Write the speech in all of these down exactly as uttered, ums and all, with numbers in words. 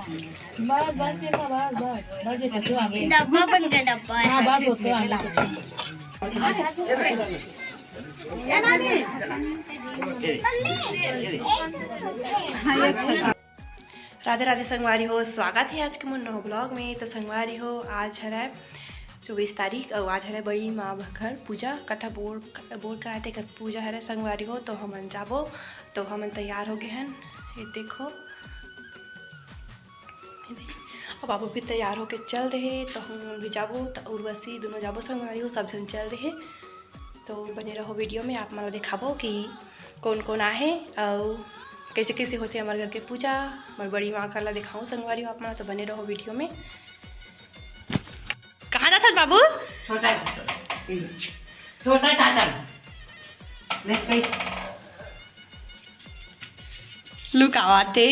बस, बस, बेटा, बस, बस, बस, बेटा, जो आगे। डब्बा बन गया, डब्बा। हाँ, बस, होते हैं, आगे। राधे राधे संगवारी हो, स्वागत हे आज के मोर नवा vlog में। तो संगवारी हो, आज हरय चौबीस तारीख अउ आज हरय बड़ी माँ घर पूजा, कथा बोर, बोर कराए तेकर पूजा हरय संगवारी हो। तो हमन जाबो, तो हमन तैयार हो गे हन। ये देखो, अब बाबू भी तैयार होके चल दे हे, तो हम भी जाबो, तो उर्वशी दोनों जाबो संगवारी हो, सब झन चल दे हे। तो बने रहो video में, आप मन ला दिखाबो कि कौन कौन आहे अउ कैसे कैसे होथे हमर घर के पूजा। हमर बड़ी माँ कर ला दिखाऊँ संगवारी हो आप मन ला, तो बने रहो video में। कहाँ जाथस बाबू? छोटा, छोटा चाचा। ले, ले। लुकावत हे।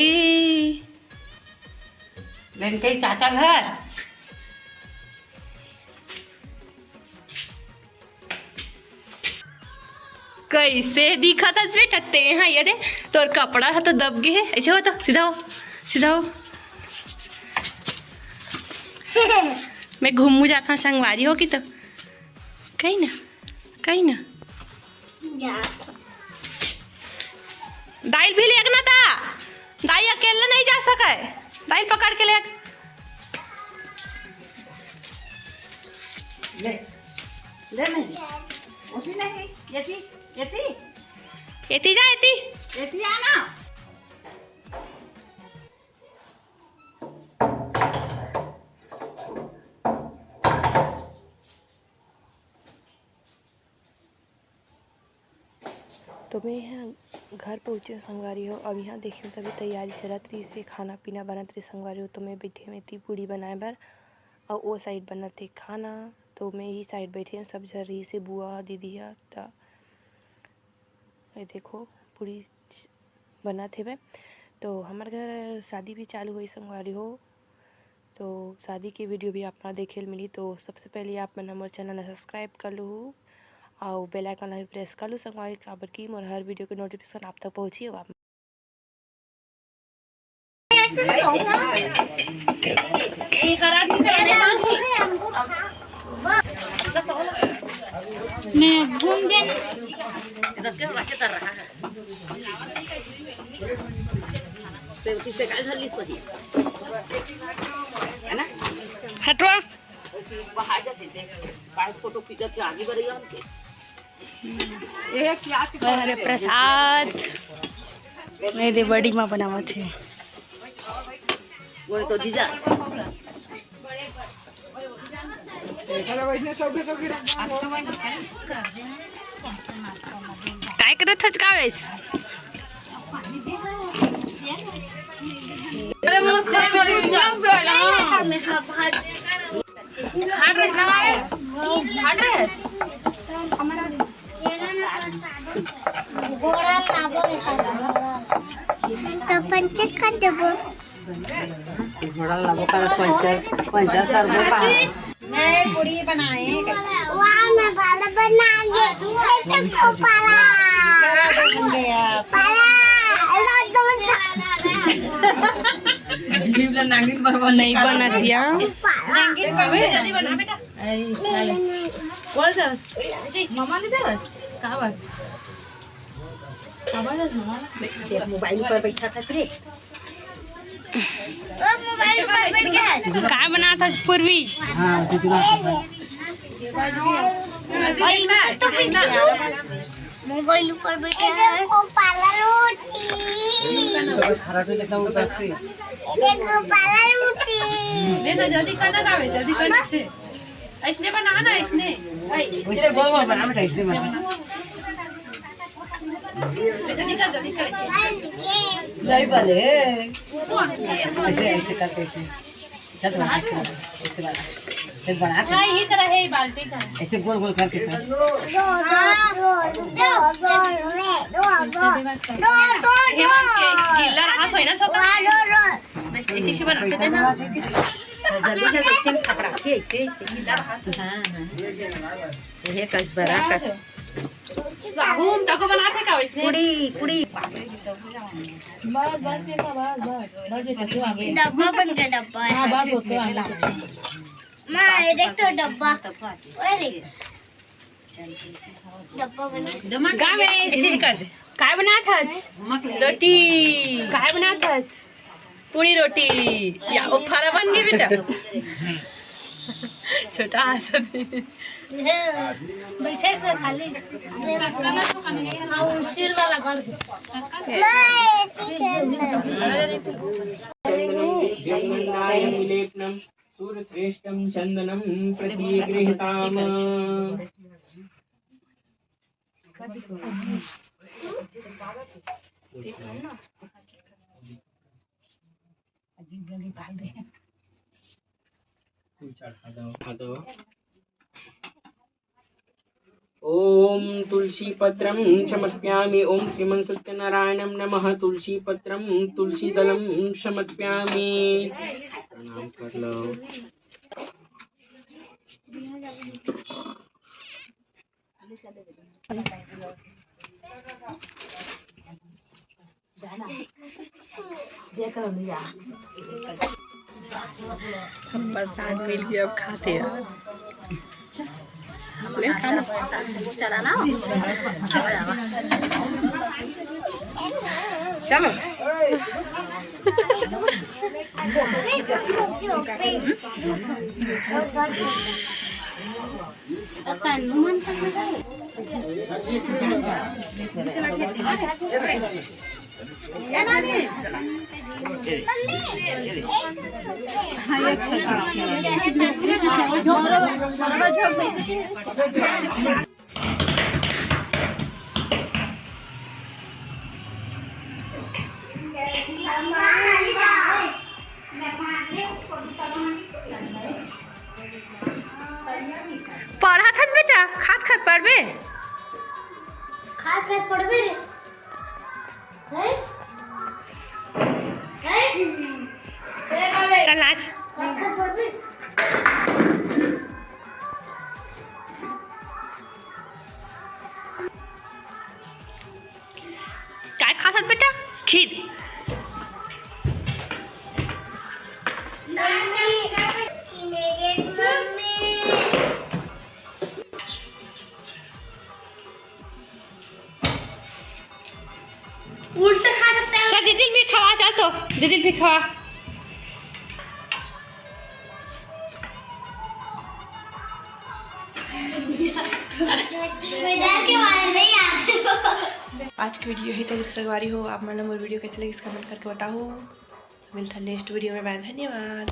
लेन के चाचा घर। कैसे दिखत हस बेटा ते? हाँ, ये दे, तोर कपड़ा ह तो दब गे हे। ऐसे हो तो, सीधा हो, सीधा हो। मैं घूमू जाता हूँ संगवारी हो कि तो कहीं ना, कहीं ना। जा। दाई ल भी लेगना ता। दाई अकेले नहीं जा सके। दाई ल पकड़ के ले। ले। ले नहीं। ओती नहीं। येती, येती। येती जा, येती। येती आना। तो मैं यहाँ घर पहुँचे संगवारी हो। अब यहाँ देखियो तभी तैयारी चलत रहिस हे, खाना पीना बनत रहिस संगवारी हो। तो मैं बैठे हूँ एती पूड़ी बनाए बर, अउ ओ side बनत हे खाना। तो मैं ही side बैठे हूँ, सब झन रहिस हे, बुआ दीदी ह। त ये देखो पूड़ी बनत हेवे। तो हमर घर शादी भी चालू होई संगवारी हो। तो शादी के video भी आप मन देखे ल मिली। तो सबसे पहले आप मन हमर channel ला subscribe कर लू, अउ bell icon ला भी press कर लू संगवारी, काबर कि मोर हर video के notification आप तक पहुँची। अब आप मैं घूम देना। हटवा। फोटो खींचत हे, आगे बढ़ गया हमके। अरे प्रसाद। मैं दे बड़ी माँ बनावत हे। वो तो जीजा। काय करत हच का वेस? अरे मोर खाए बर उज्जैन पे आया। तो पंचर कर देबो। घोड़ा लाबो का पंचर, पंचर करबो का? मैं पूरी बनाए। वाह, मैं बाल बना गई। ये तो पाला। पाला। लो, दो। जीव ला नागिन भगवान नहीं बनत या। पाला। नागिन भगवान जल्दी बना बेटा। बोल जा। मम्मा नहीं देवस? का बात? का बात है मम्मा? देख, मोबाइल पर बैठा था रे। मोबाइल पर बैठ गया। का बनात हस पूर्वी? हाँ, दीदी बात है। मोबाइल ऊपर बैठा है। देखो पाला रोटी। खराब है, कितना उदास है। देखो पाला रोटी। ले ना, जल्दी करना, का है, जल्दी करना से। ऐसने बना ना, ऐसने। ऐ, ऐसने उल्टे गोल गोल बना बेटा, ऐसने बना। ऐसे निकाल, जल्दी कर, ऐसे। नहीं बने। ऐसे, ऐसे करके ऐसे। चल, बना के, ऐसे बना। फिर बना के। हाँ, यही तरह है, ये बाल्टी का। ऐसे गोल गोल करके कर। गीला हाथ होए ना, छोटा। ऐसे, ऐसे बना के देना। जल्दी, जल्दी, ऐसे पकड़ा के, ऐसे, ऐसे। हाँ, हाँ। ये कस बड़ा कस। साहू, हम तको बनाथे का वैसने? पूड़ी, पूड़ी। डब्बा बन गया, डब्बा। हाँ, बस होते हैं। माँ, ये देख तो डब्बा। ओए ले। डब्बा बन गया। गा में इसी कर दे। काय बनात हच? रोटी। काय बनात हच? पूड़ी रोटी। या, ओ फरा बन गई बेटा। छोटा हाथ से। बैठे से खाली। हाँ, वो सिर वाला कर दे। चंदनम दिव्यम गंधाय विलेपनम सूरश्रेष्ठम चंदनम प्रतिगृह्यताम। ओम तुलसी पत्रम समर्पयामि। ओम श्रीमन सत्यनारायणम नमः। तुलसी पत्रम, तुलसी दलम समर्पयामि। प्रणाम कर लो। हम प्रसाद मिल गया, अब खाते हैं। ले खा लो। चलो। पढ़त हस बेटा, खात खात पढ़बे। खात खात पढ़बे रे। हैं? हैं? चल नाच। खात खात पढ़बे। काय खात हस बेटा? खीर। उल्टा खा सकता है। चल दीदी भी खवा, चल तो दीदी भी खवा। आज के video हे तक संगवारी हो, आप मन ला मोर video कैसे लगिस comment करके बताओ। मिलता next video में, bye, धन्यवाद।